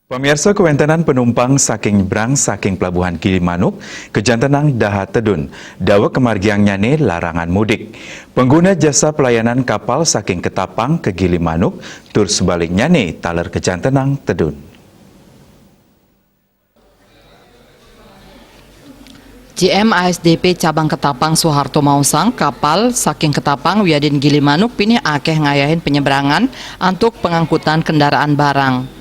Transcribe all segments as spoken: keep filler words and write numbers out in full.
Pamirsa, kawéntenan panumpang saking nyebrang saking Pelabuhan Gilimanuk, kajantenang daha tedun. Daweg kamargiangnyané larangan mudik. Pengguna jasa pelayanan kapal saking Ketapang ka Gilimanuk, tur sebaliknyané taler kajantenang tedun. J M A S D P Cabang Ketapang Soeharto maosang, kapal saking Ketapang wiadin Gilimanuk pinih akéh ngayahin penyebrangan antuk pengangkutan kendaraan barang.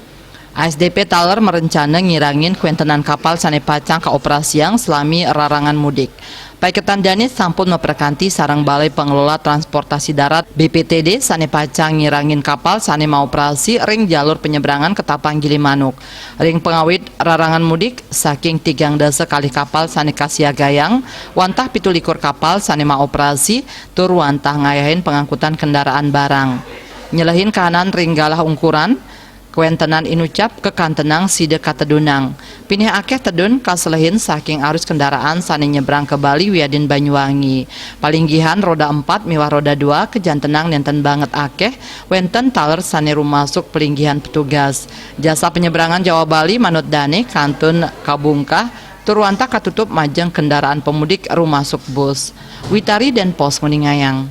A S D P taler marencana ngirangin kawéntenan kapal sané pacang kaoperasiang salami rarangan mudik. Paiketan dané sampun maprekanti sareng Balai Pengelola Transportasi Darat, B P T D, sané pacang ngirangin kapal sané maoperasi ring jalur penyebrangan Ketapang Gilimanuk. Ring pangawit rarangan mudik, saking tigang dasa kalih kapal sané kasiagayang, wantah pitu likur kapal sané maoperasi, tur wantah ngayahin pengangkutan kendaraan barang. Nyelehin kahanan ring galah ungkuran, kawéntenan inucap kakantenang sida katedunang. Pinih akéh tedun kaselehin saking arus kendaraan sané nyebrang ka Bali wiadin Banyuwangi. Palinggihan roda empat miwah roda dua kajantenang nénten banget akéh, wénten taler sané rumasuk palinggihan petugas. Jasa penyebrangan Jawa Bali manut dané kantun kabungkah tur wantah katutup majeng kendaraan pemudik rumasuk bus. Witari Denpos nguningayang.